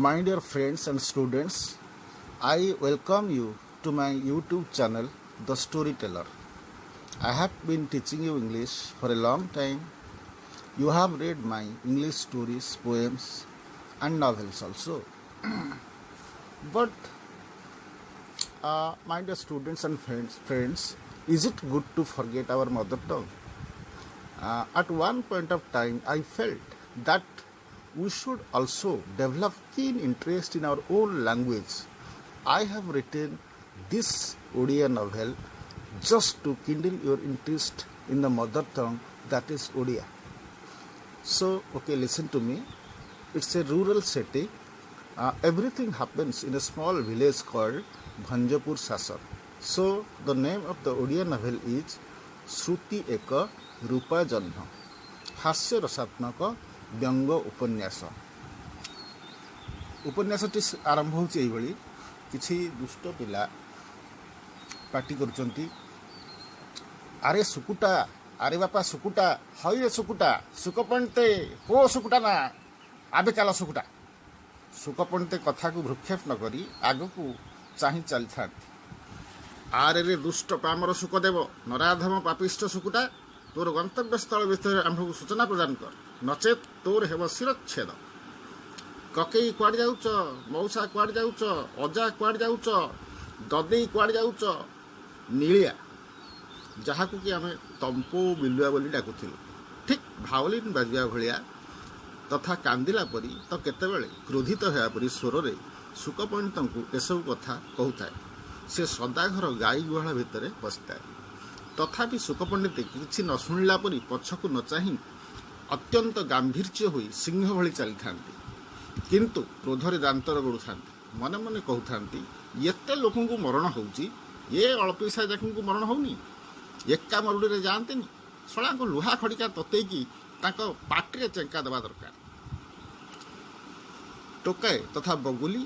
My dear friends and students, I welcome you to my YouTube channel, The Storyteller. I have been teaching you English for a long time. You have read my English stories, poems, and novels also. But, my dear students and friends, is it good to forget our mother tongue? At one point of time, I felt that we should also develop keen interest in our own language. I have written this Odia novel just to kindle your interest in the mother tongue, that is Odia. So, okay, listen to me. It's a rural setting. Everything happens in a small village called Bhanjapur Sasan. So, the name of the Odia novel is ଶ୍ରୁତି ଏକ ରୂପା ଜହ୍ନ, ହାସ୍ୟ ରସାତ୍ମକ ବ୍ୟଙ୍ଗ ଉପନ୍ୟାସ। ଉପନ୍ୟାସଟି ଆରମ୍ଭ ହେଉଛି ଏଇଭଳି। କିଛି ଦୁଷ୍ଟ ପିଲା ପାଟି କରୁଛନ୍ତି, "ଆରେ ସୁକୁଟା, ଆରେ ବାପା ସୁକୁଟା, ହଇରେ ସୁକୁଟା, ସୁକ ପଣ୍ଡିତେ, ହୋ ସୁକୁଟା ନା, ଆବେ ଚାଲ ସୁକୁଟା।" ସୁକ ପଣ୍ଡିତେ କଥାକୁ ଭ୍ରୂକ୍ଷେପ ନ କରି ଆଗକୁ ଚାହିଁ ଚାଲିଥାନ୍ତି। "ଆରେ ଦୁଷ୍ଟ ପାମର ଶୁକଦେବ, ନରାଧମ ପାପିଷ୍ଠ ସୁକୁଟା, ତୋର ଗନ୍ତବ୍ୟସ୍ଥଳ ବିଷୟରେ ଆମ୍ଭକୁ ସୂଚନା ପ୍ରଦାନ କର, ନଚେତ୍ ତୋର ହେବ ଶିରଚ୍ଛେଦ। କକେଇ କୁଆଡ଼େ ଯାଉଛ? ମଉସା କୁଆଡ଼େ ଯାଉଛ? ଅଜା କୁଆଡ଼େ ଯାଉଛ? ଦଦେଇ କୁଆଡ଼େ ଯାଉଛ?" ନୀଳିଆ, ଯାହାକୁ କି ଆମେ ତମ୍ପୁ ବିଲୁଆ ବୋଲି ଡାକୁଥିଲୁ, ଠିକ୍ ଭାଓଲିନ୍ ବାଜିବା ଭଳିଆ ତଥା କାନ୍ଦିଲା ପରି ତ କେତେବେଳେ କ୍ରୋଧିତ ହେବା ପରି ସ୍ୱରରେ ଶୁକପଣ୍ଡିତଙ୍କୁ ଏସବୁ କଥା କହୁଥାଏ। ସେ ସଦାଘର ଗାଈ ଗୁହାଳ ଭିତରେ ବସିଥାଏ। ତଥାପି ଶୁକପଣ୍ଡିତ କିଛି ନ ଶୁଣିଲା ପରି ପଛକୁ ନ ଚାହିଁ ଅତ୍ୟନ୍ତ ଗାମ୍ଭୀର୍ଯ୍ୟ ହୋଇ ସିଂହ ଭଳି ଚାଲିଥାନ୍ତି, କିନ୍ତୁ କ୍ରୋଧରେ ଦାନ୍ତ ରଗଡ଼ୁଥାନ୍ତି। ମନେ ମନେ କହୁଥାନ୍ତି, "ଏତେ ଲୋକଙ୍କୁ ମରଣ ହେଉଛି, ଏ ଅଳ୍ପିସା ଯାକଙ୍କୁ ମରଣ ହଉନି? ଏକା ମରୁଡ଼ିରେ ଯାଆନ୍ତିନି? ଶଳାଙ୍କୁ ଲୁହା ଖଡ଼ିକା ତତେଇକି ତାଙ୍କ ପାଟିରେ ଚେଙ୍କା ଦେବା ଦରକାର।" ଟୋକାଏ ତଥା ବଗୁଲି,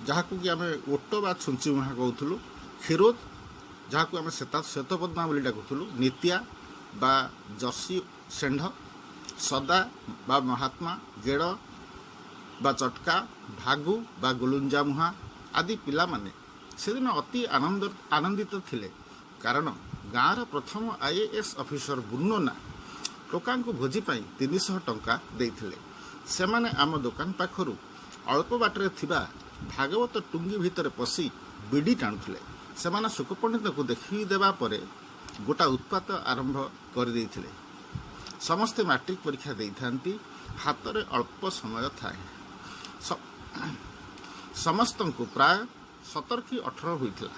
ଯାହାକୁ କି ଆମେ ଓଟ ବା ଛୁଞ୍ଚି ମୁହାଁ କହୁଥିଲୁ, କ୍ଷୀରୋଦ, ଯାହାକୁ ଆମେ ଶ୍ଵେତପଦ୍ମା ବୋଲି ଡାକୁଥିଲୁ, ନିତିଆ ବା ଜର୍ସି ଷେଣ୍ଢ, ସଦା ବା ମହାତ୍ମା, ଗେଡ଼ ବା ଚଟକା, ଭାଗୁ ବା ଗୁଲୁଞ୍ଜା ମୁହାଁ ଆଦି ପିଲାମାନେ ସେଦିନ ଅତି ଆନନ୍ଦିତ ଥିଲେ। କାରଣ ଗାଁର ପ୍ରଥମ ଆଇଏଏସ୍ ଅଫିସର ବୁନୁନନା ଟୋକାଙ୍କୁ ଭୋଜି ପାଇଁ 300 ଟଙ୍କା ଦେଇଥିଲେ। ସେମାନେ ଆମ ଦୋକାନ ପାଖରୁ ଅଳ୍ପ ବାଟରେ ଥିବା ଭାଗବତ ଟୁଙ୍ଗି ଭିତରେ ପଶି ବିଡ଼ି ଟାଣୁଥିଲେ। ସେମାନେ ଶୁକପଣ୍ଡିତଙ୍କୁ ଦେଖିଦେବା ପରେ ଗୋଟା ଉତ୍ପାତ ଆରମ୍ଭ କରିଦେଇଥିଲେ। ସମସ୍ତେ ମାଟ୍ରିକ ପରୀକ୍ଷା ଦେଇଥାନ୍ତି। ହାତରେ ଅଳ୍ପ ସମୟ ଥାଏ। ସମସ୍ତଙ୍କୁ ପ୍ରାୟ 17 କି 18 ହୋଇଥିଲା।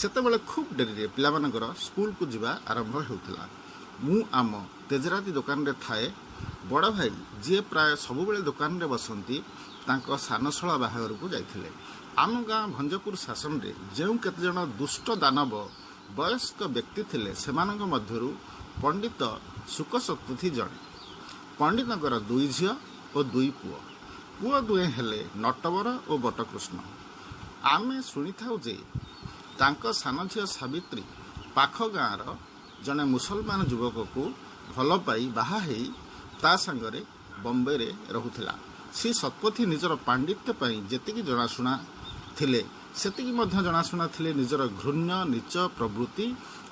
ସେତେବେଳେ ଖୁବ୍ ଡେରିରେ ପିଲାମାନଙ୍କର ସ୍କୁଲକୁ ଯିବା ଆରମ୍ଭ ହେଉଥିଲା। ମୁଁ ଆମ ତେଜରାତି ଦୋକାନରେ ଥାଏ। ବଡ଼ ଭାଇ, ଯିଏ ପ୍ରାୟ ସବୁବେଳେ ଦୋକାନରେ ବସନ୍ତି, ତାଙ୍କ ସାନଶଳା ବାହାଘରକୁ ଯାଇଥିଲେ। ଆମ ଗାଁ ଭଞ୍ଜପୁର ଶାସନରେ ଯେଉଁ କେତେଜଣ ଦୁଷ୍ଟ ଦାନବ ବୟସ୍କ ବ୍ୟକ୍ତି ଥିଲେ, ସେମାନଙ୍କ ମଧ୍ୟରୁ ପଣ୍ଡିତ ଶୁକ ଶତପଥୀ ଜଣେ। ପଣ୍ଡିତଙ୍କର ଦୁଇ ଝିଅ ଓ ଦୁଇ ପୁଅ। ପୁଅ ଦୁହେଁ ହେଲେ ନଟବର ଓ ବଟକୃଷ୍ଣ। ଆମେ ଶୁଣିଥାଉ ଯେ ତାଙ୍କ ସାନ ଝିଅ ସାବିତ୍ରୀ ପାଖ ଗାଁର ଜଣେ ମୁସଲମାନ ଯୁବକକୁ ଭଲ ପାଇ ବାହା ହେଇ ତା ସାଙ୍ଗରେ ବମ୍ବେରେ ରହୁଥିଲା। ଶ୍ରୀ ଶତପଥୀ ନିଜର ପାଣ୍ଡିତ୍ୟ ପାଇଁ ଯେତିକି ଜଣାଶୁଣା ଥିଲେ, ସେତିକି ମଧ୍ୟ ଜଣାଶୁଣା ଥିଲେ ନିଜର ଘୃଣ୍ୟ ନୀଚ ପ୍ରବୃତ୍ତି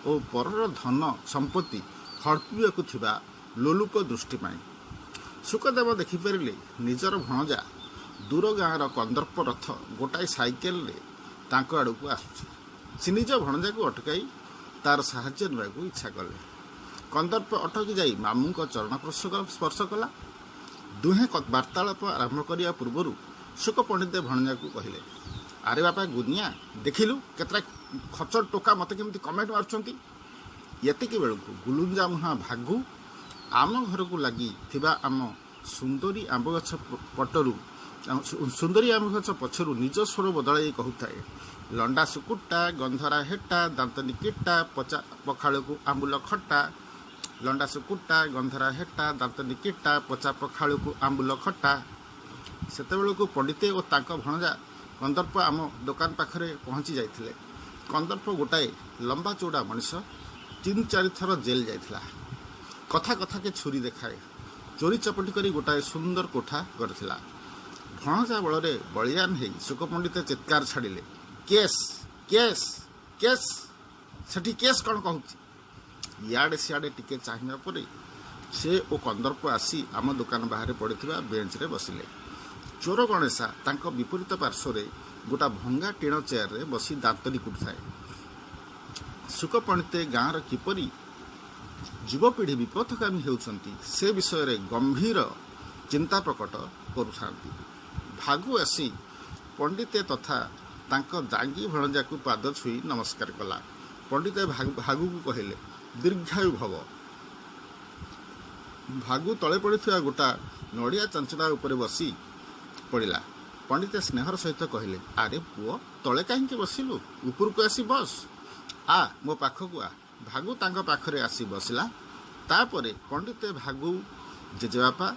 ଓ ପରର ଧନ ସମ୍ପତ୍ତି ହଡ଼ପିବାକୁ ଥିବା ଲୋଲୁପ ଦୃଷ୍ଟି ପାଇଁ। ଶୁକଦେବ ଦେଖିପାରିଲେ, ନିଜର ଭଣଜା ଦୂର ଗାଁର କନ୍ଦର୍ପ ରଥ ଗୋଟାଏ ସାଇକେଲରେ ତାଙ୍କ ଆଡ଼କୁ ଆସୁଛି। ସେ ନିଜ ଭଣଜାକୁ ଅଟକାଇ ତାର ସାହାଯ୍ୟ ନେବାକୁ ଇଚ୍ଛା କଲେ। କନ୍ଦର୍ପ ଅଟକି ଯାଇ ମାମୁଙ୍କ ଚରଣ ସ୍ପର୍ଶ କଲା। ଦୁହେଁ ବାର୍ତ୍ତାଳାପ ଆରମ୍ଭ କରିବା ପୂର୍ବରୁ ଶୁକ ପଣ୍ଡିତେ ଭଣଜାକୁ କହିଲେ, "ଆରେ ବାପା ଗୁନିଆ, ଦେଖିଲୁ କେତେଟା ଖଚର ଟୋକା ମୋତେ କେମିତି କମେଣ୍ଟ ମାରୁଛନ୍ତି।" ଏତିକି ବେଳକୁ ଗୁଲୁଞ୍ଜା ମୁହାଁ ଭାଗୁ ଆମ ଘରକୁ ଲାଗି ଥିବା ଆମ ସୁନ୍ଦରୀ ଆମ୍ବ ଗଛ ପଟରୁ, ସୁନ୍ଦରୀ ଆମ୍ବ ଗଛ ପଛରୁ ନିଜ ସ୍ୱର ବଦଳାଇ କହୁଥାଏ, "ଲଣ୍ଡା ସୁକୁଟା, ଗନ୍ଧରା ହେଟା, ଦାନ୍ତ ନିକିଟା, ପଚା ପଖାଳକୁ ଆମ୍ବୁଲ ଖଟା। ଲଣ୍ଡା ସୁକୁଟା, ଗନ୍ଧରା ହେଟା, ଦାନ୍ତ ନିକିଟା, ପଚା ପଖାଳକୁ ଆମ୍ବୁଲ ଖଟା।" ସେତେବେଳକୁ ପଣ୍ଡିତେ ଓ ତାଙ୍କ ଭଣଜା କନ୍ଦର୍ପ ଆମ ଦୋକାନ ପାଖରେ ପହଞ୍ଚି ଯାଇଥିଲେ। କନ୍ଦର୍ପ ଗୋଟାଏ ଲମ୍ବା ଚଉଡ଼ା ମଣିଷ। ତିନି ଚାରିଥର ଜେଲ୍ ଯାଇଥିଲା। କଥା କଥାକେ ଛୁରୀ ଦେଖାଏ। ଚୋରି ଚପଟି କରି ଗୋଟାଏ ସୁନ୍ଦର କୋଠା କରିଥିଲା। ଭଣଜା ବଳରେ ବଳିଆନ ହେଇ ଶୁକ ପଣ୍ଡିତ ଚିତ୍କାର ଛାଡ଼ିଲେ, "କେସ୍, କେସ୍, କେସ୍! ସେଠି କେସ୍ କ'ଣ କହୁଛି?" ଇଆଡ଼େ ସିଆଡ଼େ ଟିକେ ଚାହିଁବା ପରେ ସେ ଓ କନ୍ଦର୍ପ ଆସି ଆମ ଦୋକାନ ବାହାରେ ପଡ଼ିଥିବା ବେଞ୍ଚରେ ବସିଲେ। ଚୋର ଗଣେଶା ତାଙ୍କ ବିପରୀତ ପାର୍ଶ୍ୱରେ ଗୋଟା ଭଙ୍ଗା ଟିଣ ଚେୟାରରେ ବସି ଦାନ୍ତ ନିକୁଟୁଥାଏ। ଶୁକ ପଣ୍ଡିତେ ଗାଁର କିପରି ଯୁବପିଢ଼ି ବିପଥଗାମୀ ହେଉଛନ୍ତି, ସେ ବିଷୟରେ ଗମ୍ଭୀର ଚିନ୍ତା ପ୍ରକଟ କରୁଥାନ୍ତି। ଭାଗୁ ଆସି ପଣ୍ଡିତେ ତଥା ତାଙ୍କ ଜାଙ୍ଗି ଭଣଜାକୁ ପାଦ ଛୁଇଁ ନମସ୍କାର କଲା। ପଣ୍ଡିତେ ଭାଗୁକୁ କହିଲେ, "ଦୀର୍ଘାୟୁ ଭବ।" ଭାଗୁ ତଳେ ପଡ଼ିଥିବା ଗୋଟା ନଡ଼ିଆ ଚାଞ୍ଚଡ଼ା ଉପରେ ବସି ପଡ଼ିଲା। ପଣ୍ଡିତେ ସ୍ନେହର ସହିତ କହିଲେ, "ଆରେ ପୁଅ, ତଳେ କାହିଁକି ବସିଲୁ? ଉପରକୁ ଆସି ବସ। ଆ, ମୋ ପାଖକୁ ଆ।" ଭାଗୁ ତାଙ୍କ ପାଖରେ ଆସି ବସିଲା। ତାପରେ ପଣ୍ଡିତେ ଭାଗୁ ଜେଜେବାପା,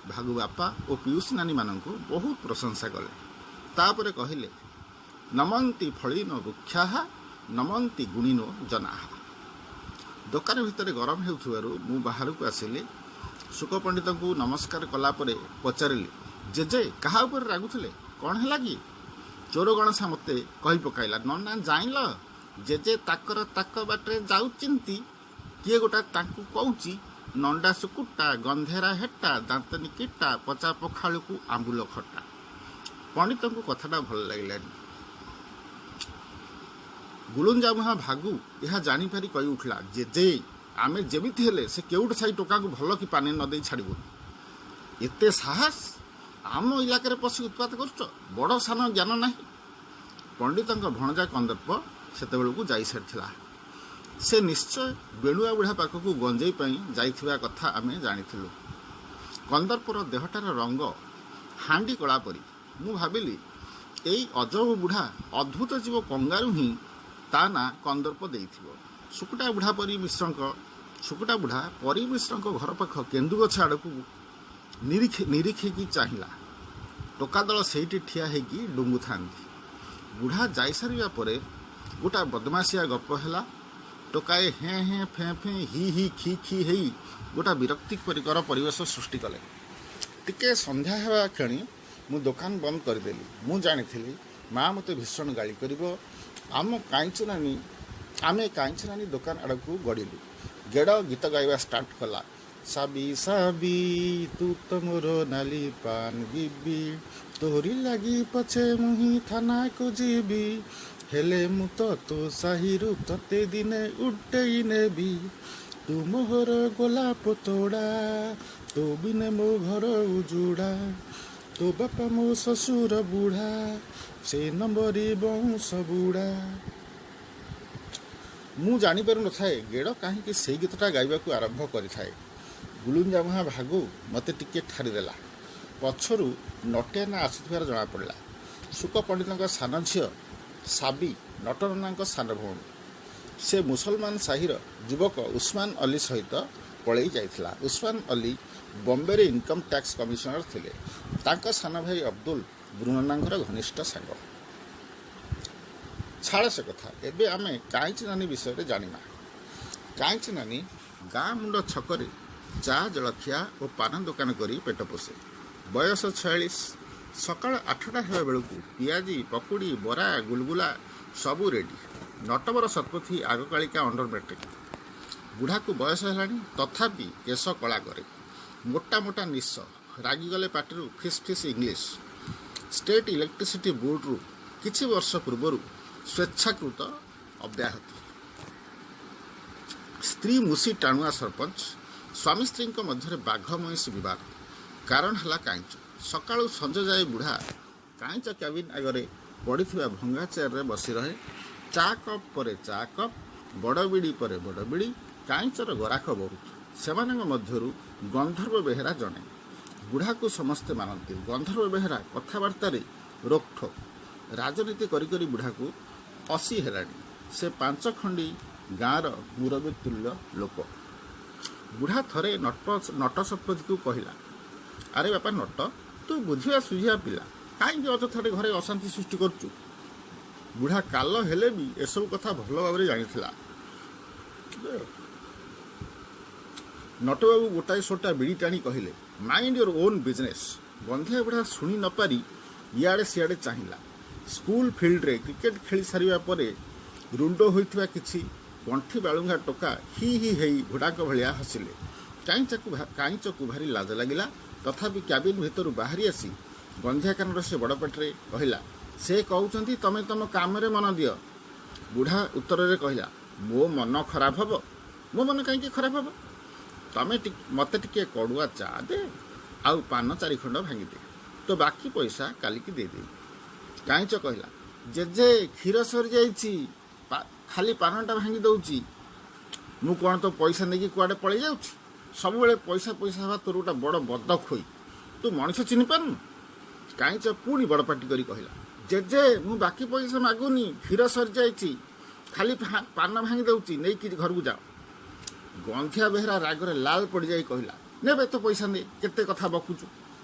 ଭାଗୁ ବାପା ଓ ପିଉସୀ ନାନୀମାନଙ୍କୁ ବହୁତ ପ୍ରଶଂସା କଲେ। ତାପରେ କହିଲେ, "ନମନ୍ତି ଫଳିନୋ ବୃକ୍ଷାଃ, ନମନ୍ତି ଗୁଣିନୋ ଜନାଃ।" ଦୋକାନ ଭିତରେ ଗରମ ହେଉଥିବାରୁ ମୁଁ ବାହାରକୁ ଆସିଲି। ଶୁକ ପଣ୍ଡିତଙ୍କୁ ନମସ୍କାର କଲା ପରେ ପଚାରିଲି, "ଜେଜେ କାହା ଉପରେ ରାଗୁଥିଲେ? କ'ଣ ହେଲା କି?" ଚୋର ଗଣେଶା ମୋତେ କହି ପକାଇଲା, "ନନା, ଜାଇଁଲ, ଜେଜେ ତାକର ତାକ ବାଟରେ ଯାଉଚିନ୍ତି, କିଏ ଗୋଟା ତାଙ୍କୁ କହୁଛି, ନଣ୍ଡା ଶୁକୁଟା, ଗନ୍ଧେରା ହେଟା, ଦାନ୍ତନି କିଟା, ପଚା ପଖାଳକୁ ଆମ୍ବୁଲ ଖଟା।" ପଣ୍ଡିତଙ୍କୁ କଥାଟା ଭଲ ଲାଗିଲାନି। ଗୁଲୁଞ୍ଜାମୁହାଁ ଭାଗୁ ଏହା ଜାଣିପାରି କହି ଉଠିଲା, "ଜେଜେ, ଆମେ ଯେମିତି ହେଲେ ସେ କେଉଟ ସାହି ଟୋକାଙ୍କୁ ଭଲ କି ପାନେ ନ ଦେଇ ଛାଡ଼ିବୁନି। ଏତେ ସାହସ, ଆମ ଇଲାକାରେ ପଶି ଉତ୍ପାତ କରୁଛ, ବଡ଼ ସାନ ଜ୍ଞାନ ନାହିଁ।" ପଣ୍ଡିତଙ୍କ ଭଣଜା କନ୍ଦର୍ପ ସେତେବେଳକୁ ଯାଇସାରିଥିଲା। ସେ ନିଶ୍ଚୟ ବେଣୁଆ ବୁଢ଼ା ପାଖକୁ ଗଞ୍ଜେଇ ପାଇଁ ଯାଇଥିବା କଥା ଆମେ ଜାଣିଥିଲୁ। କନ୍ଦର୍ପର ଦେହଟାର ରଙ୍ଗ ହାଣ୍ଡି କଳା ପରି। ମୁଁ ଭାବିଲି, ଏଇ ଅଜବ ବୁଢ଼ା ଅଦ୍ଭୁତ ଜୀବ କଙ୍ଗାରୁ ହିଁ ତା ନାଁ କନ୍ଦର୍ପ ଦେଇଥିବ। ଶୁକୁଟା ବୁଢ଼ା ପରି ମିଶ୍ରଙ୍କ ଘର ପାଖ କେନ୍ଦୁଗଛ ଆଡ଼କୁ ନିରୀଖିକି ଚାହିଁଲା। ଟୋକା ଦଳ ସେଇଠି ଠିଆ ହେଇକି ଡୁଙ୍ଗୁଥାନ୍ତି। ବୁଢ଼ା ଯାଇସାରିବା ପରେ ଗୋଟା ବଦମାସିଆ ଗପ ହେଲା। ଟୋକାଏ ହେଁ ହେଁ ଫେଁ ଫେଁ, ହି ହି ଖି ଖି ହେଇ ଗୋଟା ବିରକ୍ତିକର ପରିବେଶ ସୃଷ୍ଟି କଲେ। ଟିକେ ସନ୍ଧ୍ୟା ହେବା କ୍ଷଣି ମୁଁ ଦୋକାନ ବନ୍ଦ କରିଦେଲି। ମୁଁ ଜାଣିଥିଲି, ମା ମୋତେ ଭୀଷଣ ଗାଳି କରିବ। ଆମେ କାଇଁଚ ନାନୀ ଦୋକାନ ଆଡ଼କୁ ଗଡ଼ିଲୁ। ଗେଡ଼ ଗୀତ ଗାଇବା ଷ୍ଟାର୍ଟ କଲା, "ସାବି ସାବି, ତୁ ତ ମୋର ନାଲି ପାନ ବିବି, ତୋରି ଲାଗି ପଛେ ମୁହିଁ ଥାନାକୁ ଯିବି, ହେଲେ ମୁଁ ତ ତୋ ସାହିରୁ ତତେ ଦିନେ ଉଠେଇ ନେବି। ତୁ ମୋହର ଗୋଲାପ ତୋଡ଼ା, ତୋ ବିନେ ମୋ ଘର ଉଜୁଡ଼ା, ତୋ ବାପା ମୋ ଶ୍ୱଶୁର ବୁଢ଼ା, ସେ ନମ୍ବରୀ ବଉଁଶ ବୁଢ଼ା।" ମୁଁ ଜାଣିପାରୁନଥାଏ ଗେଡ଼ କାହିଁକି ସେଇ ଗୀତଟା ଗାଇବାକୁ ଆରମ୍ଭ କରିଥାଏ। ଗୁଲୁଞ୍ଜାମୁହାଁ ଭାଗୁ ମୋତେ ଟିକେ ଠାରିଦେଲା। ପଛରୁ ନଟିଆନା ଆସୁଥିବାର ଜଣାପଡ଼ିଲା। ଶୁକ ପଣ୍ଡିତଙ୍କ ସାନ ଝିଅ ସାବି ନଟନନାଙ୍କ ସାନ ଭଉଣୀ। ସେ ମୁସଲମାନ ସାହିର ଯୁବକ ଉସ୍ମାନ ଅଲି ସହିତ ପଳେଇ ଯାଇଥିଲା। ଉସ୍ମାନ ଅଲି ବମ୍ବେରେ ଇନକମ୍ ଟ୍ୟାକ୍ସ କମିଶନର ଥିଲେ। ତାଙ୍କ ସାନ ଭାଇ ଅବଦୁଲ ବୁରୁନନାଙ୍କର ଘନିଷ୍ଠ ସାଙ୍ଗ। ଛାଡ଼ ସେ କଥା, ଏବେ ଆମେ କାଇଁଚ ନାନୀ ବିଷୟରେ ଜାଣିବା। କାଇଁଚ ନାନୀ ଗାଁ ମୁଣ୍ଡ ଛକରେ ଚା ଜଳଖିଆ ଓ ପାନ ଦୋକାନ କରି ପେଟ ପୋଷେ। ବୟସ 46। ସକାଳ 8ଟା ହେବା ବେଳକୁ ପିଆଜି, ପକୁଡ଼ି, ବରା, ଗୁଲଗୁଲା ସବୁ ରେଡ଼ି। ନଟବର ଶତପଥୀ ଆଗକାଳିକା ଅଣ୍ଡର ମେଟ୍ରିକ। ବୁଢ଼ାକୁ ବୟସ ହେଲାଣି, ତଥାପି କେଶ କଳା କରେ। ମୋଟା ମୋଟା ନିଶ। ରାଗିଗଲେ ପାଟିରୁ ଫିସ୍ ଫିସ୍ ଇଂଲିଶ। ଷ୍ଟେଟ୍ ଇଲେକ୍ଟ୍ରିସିଟି ବୋର୍ଡ଼ରୁ କିଛି ବର୍ଷ ପୂର୍ବରୁ ସ୍ୱେଚ୍ଛାକୃତ ଅବ୍ୟାହତି। ସ୍ତ୍ରୀ ମୁସି ଟାଣୁଆ ସରପଞ୍ଚ। ସ୍ୱାମୀ ସ୍ତ୍ରୀଙ୍କ ମଧ୍ୟରେ ବାଘ ମଇଁଷି ବିବାଦ। କାରଣ ହେଲା କାଇଁଚ। ସକାଳୁ ସଞ୍ଜ ଯାଏ ବୁଢ଼ା କାଇଁଚ କ୍ୟାବିନ୍ ଆଗରେ ପଡ଼ିଥିବା ଭଙ୍ଗା ଚେୟାରରେ ବସି ରହେ। ଚା କପ୍ ପରେ ଚା କପ୍, ବଡ଼ ବିଡ଼ି ପରେ ବଡ଼ ବିଡ଼ି। କାଇଁଚର ଗରାଖ ବହୁତ। ସେମାନଙ୍କ ମଧ୍ୟରୁ ଗନ୍ଧର୍ବ ବେହେରା ଜଣେ। ବୁଢ଼ାକୁ ସମସ୍ତେ ମାନନ୍ତି। ଗନ୍ଧର୍ବ ବେହେରା କଥାବାର୍ତ୍ତାରେ ରୋକଠୋକ୍। ରାଜନୀତି କରି କରି ବୁଢ଼ାକୁ 80 ହେଲାଣି। ସେ ପାଞ୍ଚ ଖଣ୍ଡି ଗାଁର ମୁରବୀ ତୁଲ୍ୟ ଲୋକ। ବୁଢ଼ା ଥରେ ନଟ ଶତପଥୀକୁ କହିଲା, "ଆରେ ବାପା ନଟ, ତୁ ବୁଝିବା ସୁଝିବା ପିଲା, କାହିଁକି ଅଯଥାରେ ଘରେ ଅଶାନ୍ତି ସୃଷ୍ଟି କରୁଛୁ?" ବୁଢ଼ା କାଲ ହେଲେ ବି ଏସବୁ କଥା ଭଲ ଭାବରେ ଜାଣିଥିଲା। ନଟବାବୁ ଗୋଟାଏ ସୋଟା ବିଡ଼ି ଟାଣି କହିଲେ, "Mind your own business." ଗନ୍ଧିଆ ବୁଢ଼ା ଶୁଣି ନପାରି ଇଆଡ଼େ ସିଆଡ଼େ ଚାହିଁଲା। ସ୍କୁଲ ଫିଲ୍ଡରେ କ୍ରିକେଟ ଖେଳି ସାରିବା ପରେ ରୁଣ୍ଡ ହୋଇଥିବା କିଛି ଗଣ୍ଠି ବାଳୁଙ୍ଗା ଟୋକା ହି ହି ହେଇ ଘୋଡ଼ାଙ୍କ ଭଳିଆ ହସିଲେ। କାଇଁଚକୁ ଭାରି ଲାଜ ଲାଗିଲା। ତଥାପି କ୍ୟାବିନ୍ ଭିତରୁ ବାହାରି ଆସି ଗନ୍ଧିଆ କାନର ସେ ବଡ଼ ପାଟିରେ କହିଲା, ସେ କହୁଛନ୍ତି ତମେ ତମ କାମରେ ମନ ଦିଅ। ବୁଢ଼ା ଉତ୍ତରରେ କହିଲା, ମୋ ମନ ଖରାପ ହବ? ମୋ ମନ କାହିଁକି ଖରାପ ହବ? ତମେ ମୋତେ ଟିକିଏ କଡ଼ୁଆ ଚା ଦେ ଆଉ ପାନ ଚାରିଖଣ୍ଡ ଭାଙ୍ଗିଦେ, ତୋ ବାକି ପଇସା କାଲିକି ଦେଇଦେବି। କାଇଁଚ କହିଲା, ଜେଜେ, କ୍ଷୀର ସରିଯାଇଛି, ଖାଲି ପାନଟା ଭାଙ୍ଗି ଦଉଛି। ମୁଁ କ'ଣ ତୋ ପଇସା ନେଇକି କୁଆଡ଼େ ପଳେଇ ଯାଉଛି? ସବୁବେଳେ ପଇସା ପଇସା ହେବା ତୋର ଗୋଟେ ବଡ଼ ବଦ ଖୋଇ। ତୁ ମଣିଷ ଚିହ୍ନି ପାରୁନୁ? କାଇଁଚ ପୁଣି ବଡ଼ ପାଟି କରି କହିଲା, ଜେଜେ, ମୁଁ ବାକି ପଇସା ମାଗୁନି, କ୍ଷୀର ସରିଯାଇଛି, ଖାଲି ପାନ ଭାଙ୍ଗି ଦଉଛି, ନେଇକି ଘରକୁ ଯାଅ। ଗନ୍ଧିଆ ବେହେରା ରାଗରେ ଲାଲ ପଡ଼ିଯାଇ କହିଲା, ନେବେ ତୋ ପଇସା ନେ, କେତେ କଥା ବକୁଛୁ।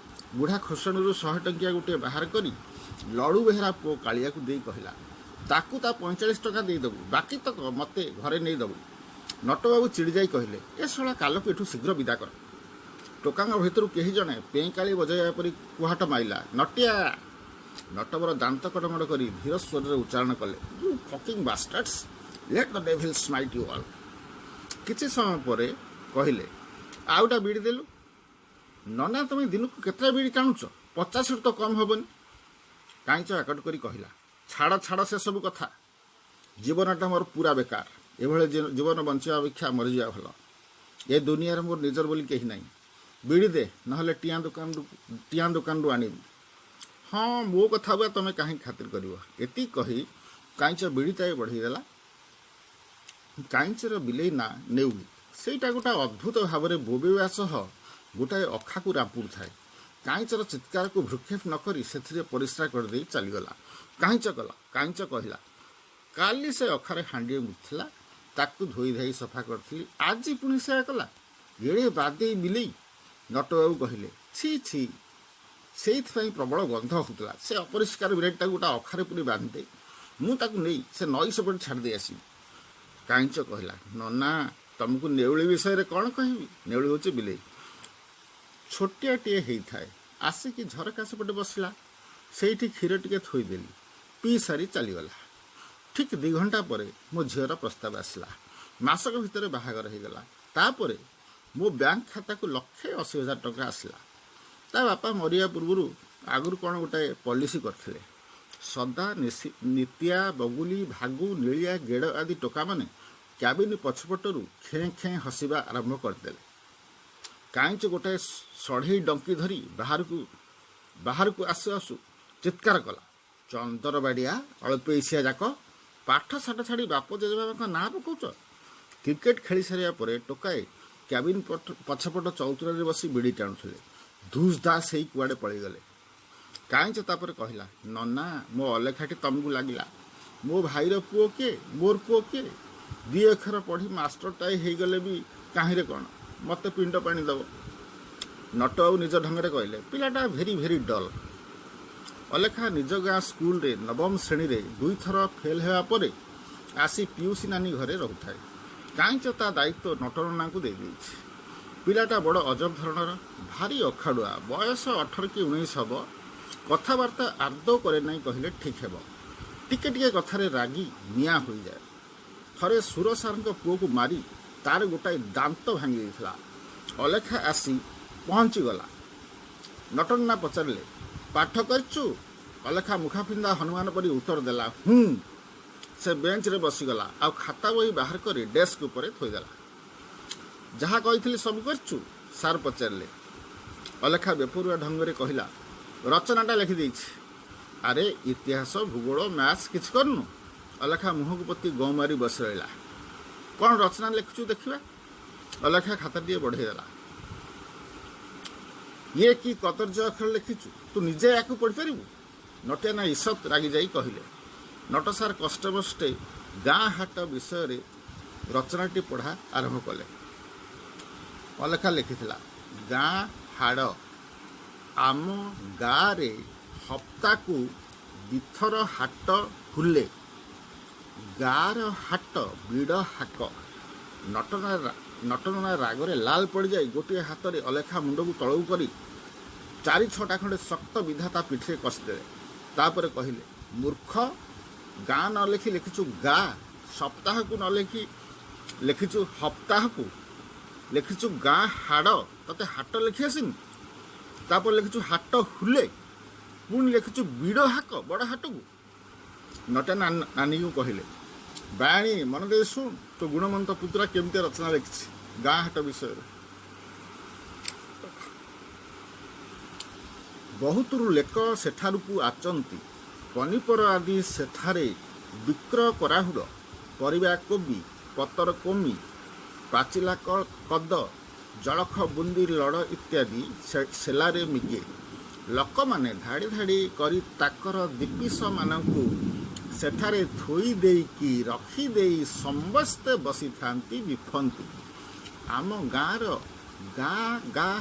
ବୁଢ଼ା ଖୋସଣରୁ 100 ଟଙ୍କିଆ ଗୋଟିଏ ବାହାର କରି ଲଡ଼ୁ ବେହେରା ପୁଅ କାଳିଆକୁ ଦେଇ କହିଲା, ତାକୁ ତା 45 ଟଙ୍କା ଦେଇଦେବୁ, ବାକି ତକ ମୋତେ ଘରେ ନେଇଦେବୁ। ନଟବାବୁ ଚିଡ଼ିଯାଇ କହିଲେ, ଏ ଶଳା କାଲକୁ ଏଠୁ ଶୀଘ୍ର ବିଦା କର। ଟୋକାଙ୍କ ଭିତରୁ କେହି ଜଣେ ପେଁକାଳି ବଜାଇବା ପରି କୁହାଟ ମାଇଲା, ନଟିଆ। ନଟବର ଦାନ୍ତ କଟମଟ କରି ଧୀର ସ୍ୱରରେ ଉଚ୍ଚାରଣ କଲେ, "You fucking bastards, let the devil smite you all." କିଛି ସମୟ ପରେ କହିଲେ, ଆଉଟା ବିଡ଼ି ଦେଲୁ। ନନା, ତମେ ଦିନକୁ କେତେଟା ବିଡ଼ି ଟାଣୁଛ? 50ରୁ ତ କମ୍ ହେବନି। କାଇଁଚ ଆକଟ କରି କହିଲା, ଛାଡ଼ ଛାଡ଼ ସେସବୁ କଥା। ଜୀବନଟା ମୋର ପୁରା ବେକାର। ଏଭଳି ଜୀବନ ବଞ୍ଚିବା ଅପେକ୍ଷା ମରିଯିବା ଭଲ। ଏ ଦୁନିଆରେ ମୋର ନିଜର ବୋଲି କେହି ନାହିଁ। ବିଡ଼ି ଦେ, ନହେଲେ ଟିଆଁ ଦୋକାନରୁ ଆଣିବି। ହଁ, ମୋ କଥା ବା ତମେ କାହିଁକି ଖାତିର କରିବ? ଏତିକି କହି କାଇଁଚ ବିଡ଼ିଟାଏ ବଢ଼େଇଦେଲା। କାଇଁଚର ବିଲେଇ ନାଁ ନେଉଳି। ସେଇଟା ଗୋଟା ଅଦ୍ଭୁତ ଭାବରେ ବୋବେଇବା ସହ ଗୋଟାଏ ଅଖାକୁ ରାମ୍ପୁଡ଼ୁଥାଏ। କାଇଁଚର ଚିତ୍କାରକୁ ଭ୍ରୂକ୍ଷେପ ନ କରି ସେଥିରେ ପରିସ୍ରା କରିଦେଇ ଚାଲିଗଲା। କାଇଁଚ କହିଲା, କାଲି ସେ ଅଖାରେ ହାଣ୍ଡିଏ ମୁତିଥିଲା, ତାକୁ ଧୋଇ ଧାଇ ସଫା କରିଥିଲି। ଆଜି ପୁଣି ସେୟା କଲା। ଏଡ଼େ ବାଦେଇ ବିଲେଇ। ନଟବାବୁ କହିଲେ, ଛି ଛି, ସେଇଥିପାଇଁ ପ୍ରବଳ ଗନ୍ଧ ହେଉଥିଲା। ସେ ଅପରିଷ୍କାର ବିଲେଇଟାକୁ ଗୋଟା ଅଖାରେ ପୁରି ବାନ୍ଧିଦେ, ମୁଁ ତାକୁ ନେଇ ସେ ନଈ ସେପଟେ ଛାଡ଼ିଦେଇ ଆସିବି। କାଇଁଚ କହିଲା, ନନା, ତମକୁ ନେଉଳି ବିଷୟରେ କ'ଣ କହିବି? ନେଉଳି ହେଉଛି ବିଲେଇ। ଛୋଟିଆଟିଏ ହେଇଥାଏ। ଆସିକି ଝରକା ସେପଟେ ବସିଲା। ସେଇଠି କ୍ଷୀର ଟିକେ ଥୋଇଦେଲି। ପିଇ ସାରି ଚାଲିଗଲା। ଠିକ୍ 2 ଘଣ୍ଟା ପରେ ମୋ ଝିଅର ପ୍ରସ୍ତାବ ଆସିଲା। ମାସକ ଭିତରେ ବାହାଘର ହେଇଗଲା। ତାପରେ ମୋ ବ୍ୟାଙ୍କ ଖାତାକୁ 1,80,000 ଟଙ୍କା ଆସିଲା। ତା ବାପା ମରିବା ପୂର୍ବରୁ ଆଗରୁ କ'ଣ ଗୋଟାଏ ପଲିସି କରିଥିଲେ। ସଦା, ନିତିଆ, ବଗୁଲି, ଭାଗୁ, ନୀଳିଆ, ଗେଡ଼ ଆଦି ଟୋକାମାନେ କ୍ୟାବିନ୍ ପଛପଟରୁ ଖେଁ ଖେଁ ହସିବା ଆରମ୍ଭ କରିଦେଲେ। କାଇଁଚ ଗୋଟାଏ ସଢ଼େଇ ଡଙ୍କି ଧରି ବାହାରକୁ ବାହାରକୁ ଆସୁ ଆସୁ ଚିତ୍କାର କଲା, ଚନ୍ଦରବାଡ଼ିଆ ଅଳ୍ପଇସିଆ ଯାକ, ପାଠ ସାଠ ଛାଡ଼ି ବାପ ଜେଜେବାବାଙ୍କ ନାଁ ପକାଉଛ। କ୍ରିକେଟ ଖେଳି ସାରିବା ପରେ ଟୋକାଏ କ୍ୟାବିନ୍ ପଛପଟ ଚଉତରାରେ ବସି ବିଡ଼ି ଟାଣୁଥିଲେ। ଧୁସ୍ ଧାସ୍ ହେଇ କୁଆଡ଼େ ପଳେଇଗଲେ। କାଇଁଚ ତାପରେ କହିଲା, ନନା, ମୋ ଅଲେଖାଟି ତମକୁ ଲାଗିଲା। ମୋ ଭାଇର ପୁଅ କିଏ, ମୋର ପୁଅ କିଏ? ଦି ଅକ୍ଷର ପଢ଼ି ମାଷ୍ଟରଟାଏ ହେଇଗଲେ ବି କାହିଁରେ କ'ଣ ମୋତେ ପିଣ୍ଡ ପାଣି ଦେବ? ନଟବାବୁ ନିଜ ଢଙ୍ଗରେ କହିଲେ, ପିଲାଟା ଭେରି ଭେରି ଡଲ୍। ଅଲେଖା ନିଜ ଗାଁ ସ୍କୁଲରେ ନବମ ଶ୍ରେଣୀରେ ଦୁଇଥର ଫେଲ୍ ହେବା ପରେ ଆସି ପିଉସୀ ନାନୀ ଘରେ ରହୁଥାଏ। କାଇଁଚ ତା ଦାୟିତ୍ୱ ନଟନନାଙ୍କୁ ଦେଇଦେଇଛି। ପିଲାଟା ବଡ଼ ଅଜବ ଧରଣର, ଭାରି ଅଖାଡ଼ୁଆ। ବୟସ 18 କି 19 ହେବ। କଥାବାର୍ତ୍ତା ଆଦୌ କରେ ନାହିଁ କହିଲେ ଠିକ୍ ହେବ। ଟିକେ ଟିକେ କଥାରେ ରାଗି ନିଆଁ ହୋଇଯାଏ। ଥରେ ସୁର ସାରଙ୍କ ପୁଅକୁ ମାରି ତାର ଗୋଟାଏ ଦାନ୍ତ ଭାଙ୍ଗି ଦେଇଥିଲା। ଅଲେଖା ଆସି ପହଞ୍ଚିଗଲା। ନଟନ୍ନା ପଚାରିଲେ, ପାଠ କରିଛୁ? ଅଲେଖା ମୁଖାପିନ୍ଧା ହନୁମାନ ପରି ଉତ୍ତର ଦେଲା, ହୁଁ। ସେ ବେଞ୍ଚରେ ବସିଗଲା ଆଉ ଖାତା ବହି ବାହାର କରି ଡେସ୍କ ଉପରେ ଥୋଇଦେଲା। ଯାହା କହିଥିଲି ସବୁ କରିଛୁ? ସାର୍ ପଚାରିଲେ। ଅଲେଖା ବେପରୁଆ ଢଙ୍ଗରେ କହିଲା, ରଚନାଟା ଲେଖିଦେଇଛି। ଆରେ, ଇତିହାସ, ଭୂଗୋଳ, ମ୍ୟାଥ୍ସ କିଛି କରିନୁ? ଅଲେଖା ମୁହଁକୁ ପୋତି ଗଁ ମାରି ବସି ରହିଲା। କ'ଣ ରଚନା ଲେଖୁଛୁ ଦେଖିବା। ଅଲେଖା ଖାତାଟିଏ ବଢ଼େଇଦେଲା। ଇଏ କି କଦର୍ଯ୍ୟ ଅକ୍ଷର ଲେଖିଛୁ? ତୁ ନିଜେ ୟାକୁ ପଢ଼ିପାରିବୁ? ନଟିଆନା ଈଷତ୍ ରାଗିଯାଇ କହିଲେ। ନଟ ସାର୍ କଷ୍ଟମଷ୍ଟେ ଗାଁ ହାଟ ବିଷୟରେ ରଚନାଟି ପଢ଼ା ଆରମ୍ଭ କଲେ। ଅଲେଖା ଲେଖିଥିଲା, ଗାଁ ହାଡ଼। ଆମ ଗାଁରେ ହପ୍ତାକୁ ଦିଥର ହାଟ ହୁଲେ। ଗାଁର ହାଟ ବିଡ଼ ହାକ। ନଟନା ରାଗରେ ଲାଲ ପଡ଼ିଯାଇ ଗୋଟିଏ ହାତରେ ଅଲେଖା ମୁଣ୍ଡକୁ ତଳକୁ କରି ଚାରି ଛଅଟା ଖଣ୍ଡେ ଶକ୍ତ ବିଧା ତା ପିଠିରେ କଷିଦେଲେ। ତାପରେ କହିଲେ, ମୂର୍ଖ, ଗାଁ ନ ଲେଖି ଲେଖିଛୁ ଗା, ସପ୍ତାହକୁ ନ ଲେଖି ଲେଖିଛୁ ହପ୍ତାହକୁ, ଲେଖିଛୁ ଗାଁ ହାଡ଼, ତତେ ହାଟ ଲେଖି ଆସିନି? ତାପରେ ଲେଖିଛୁ ହାଟ ହୁଲେ, ପୁଣି ଲେଖିଛୁ ବିଡ଼ ହାକ, ବଡ଼ ହାଟକୁ। ନଟା ନାନୀକୁ କହିଲେ, ବାୟାଣୀ, ମନ ଦେଇ ଶୁଣ, ତୋ ଗୁଣମନ୍ତ ପୁତୁରା କେମିତି ରଚନା ଲେଖିଛି ଗାଁ ହାଟ ବିଷୟରେ। ବହୁତରୁ ଲେକ ସେଠାରୁକୁ ଆଚନ୍ତି। ପନିପର ଆଦି ସେଠାରେ ବିକ୍ରୟ କରାହୁଡ଼। ପରିବା କୋବି, ପତର କୋମି, ପାଚିଲା କଦ, ଜଳଖ ବୁନ୍ଦି ଲଡ଼ ଇତ୍ୟାଦି ସେଲାରେ ମିଗେ। ଲୋକମାନେ ଧାଡ଼ି ଧାଡ଼ି କରି ତାକର ଦିପିସମାନଙ୍କୁ ସେଠାରେ ଥୋଇ ଦେଇକି ରଖିଦେଇ ସମସ୍ତେ ବସିଥାନ୍ତି, ବିଫନ୍ତି। ଆମ ଗାଁର ଗାଁ ଗାଁ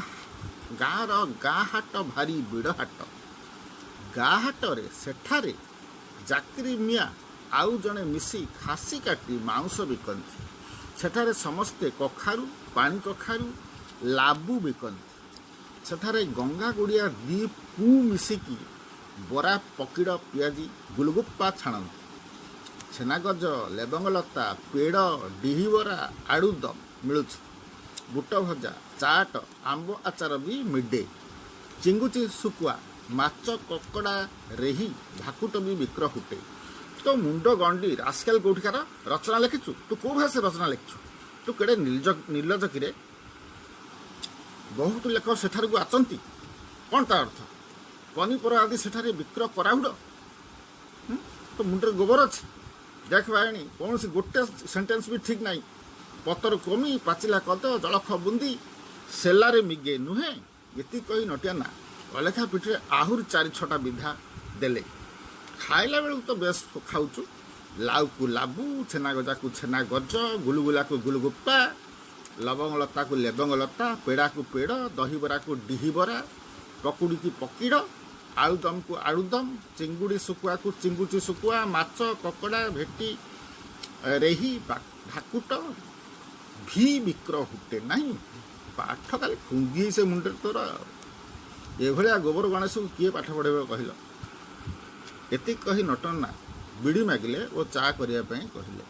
ଗାଁର ଗାଁ ହାଟ ଭାରି ବିଡ଼ ହାଟ। ଗାଁ ହାଟରେ ସେଠାରେ ଜାକିରି ମିଆଁ ଆଉ ଜଣେ ମିଶି ଖାସି କାଟି ମାଉଁସ ବିକନ୍ତି। ସେଠାରେ ସମସ୍ତେ କଖାରୁ, ପାଣି କଖାରୁ, ଲାବୁ ବିକନ୍ତି। ସେଠାରେ ଗଙ୍ଗା ଗୁଡ଼ିଆ ଦି ପୁ ମିଶିକି ବରା, ପକିଡ଼, ପିଆଜି, ଗୁଲଗୁପ୍ପା ଛାଣନ୍ତି। ଛେନାଗଜ, ଲେବଙ୍ଗଲତା, ପେଡ଼, ଡିହିବରା, ଆଳୁଦମ ମିଳୁଛି। ବୁଟ ଭଜା, ଚାଟ, ଆମ୍ବ ଆଚାର ବି ମିଡେ। ଚିଙ୍ଗୁଚି ଶୁଖୁଆ, ମାଛ, କକଡ଼ା, ରେହି, ଭାକୁଟ ବି ବିକ୍ର ହୁଟେ। ତୋ ମୁଣ୍ଡ ଗଣ୍ଡି, ରାସ୍କାଲ କୋଉଠିକାର, ରଚନା ଲେଖିଛୁ ତୁ? କୋଉ ଭାଷାରେ ରଚନା ଲେଖିଛୁ ତୁ? କେଡ଼େ ନିର୍ଲଜ କିରେ! ବହୁତ ଲେଖ ସେଠାକୁ ଆଚନ୍ତି, କ'ଣ ତା ଅର୍ଥ? ପନିପର ଆଦି ସେଠାରେ ବିକ୍ରୟ କରାହୁଡ଼। ତୋ ମୁଣ୍ଡରେ ଗୋବର ଅଛି? ଦେଖ ବାହିଣୀ, କୌଣସି ଗୋଟେ ସେଣ୍ଟେନ୍ସ ବି ଠିକ୍ ନାହିଁ। ପତର କୋମି, ପାଚିଲା କଦ, ଜଳଖ ବୁନ୍ଦି ସେଲାରେ ମିଗେ ନୁହେଁ? ଏତିକି କହି ନଟିଆ ନା ଅଲେଖା ପିଠିରେ ଆହୁରି ଚାରି ଛଅଟା ବିଧା ଦେଲେ। ଖାଇଲା ବେଳକୁ ତ ବେଶ ଖାଉଛୁ। ଲାଉକୁ ଲାବୁ, ଛେନାଗଜାକୁ ଛେନା ଗଜ, ଗୁଲୁଗୁଲାକୁ ଗୁଲୁଗୁପ୍ପା, ଲବଙ୍ଗଲତାକୁ ଲେବଙ୍ଗଲତା, ପେଡ଼ାକୁ ପେଡ଼, ଦହିବରାକୁ ଡିହିବରା, ପକୁଡ଼ିକି ପକିଡ଼, ଆଳୁଦମକୁ ଆଳୁଦମ, ଚିଙ୍ଗୁଡ଼ି ଶୁଖୁଆକୁ ଚିଙ୍ଗୁଚି ଶୁଖୁଆ, ମାଛ କକଡ଼ା ଭେଟି ରେହି ଭାକୁଟ ଭି ବିକ୍ର ହୁଟେ ନାହିଁ? ପାଠ ଖାଲି ଖୁନ୍ଦି ସେ ମୁଣ୍ଡରେ ତୋର। ଆଉ ଏଭଳିଆ ଗୋବର ଗଣେଶକୁ କିଏ ପାଠ ପଢ଼େଇବ କହିଲ? ଏତିକି କହି ନଟନା ବିଡ଼ି ମାଗିଲେ ଓ ଚା କରିବା ପାଇଁ କହିଲେ।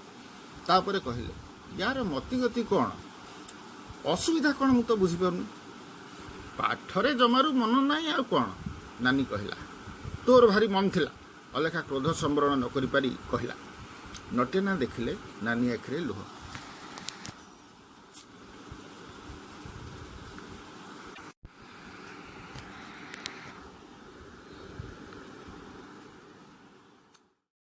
ତାପରେ କହିଲେ, ୟାର ମତିଗତି କ'ଣ, ଅସୁବିଧା କ'ଣ, ମୁଁ ତ ବୁଝିପାରୁନି। ପାଠରେ ଜମାରୁ ମନ ନାହିଁ ଆଉ କ'ଣ? ନାନୀ କହିଲା। ତୋର ଭାରି ମନ ଥିଲା। ଅଲେଖା କ୍ରୋଧ ସମ୍ବରଣ ନ କରିପାରି କହିଲା। ନଟିଆନା ଦେଖିଲେ ନାନୀ ଆଖିରେ ଲୁହ।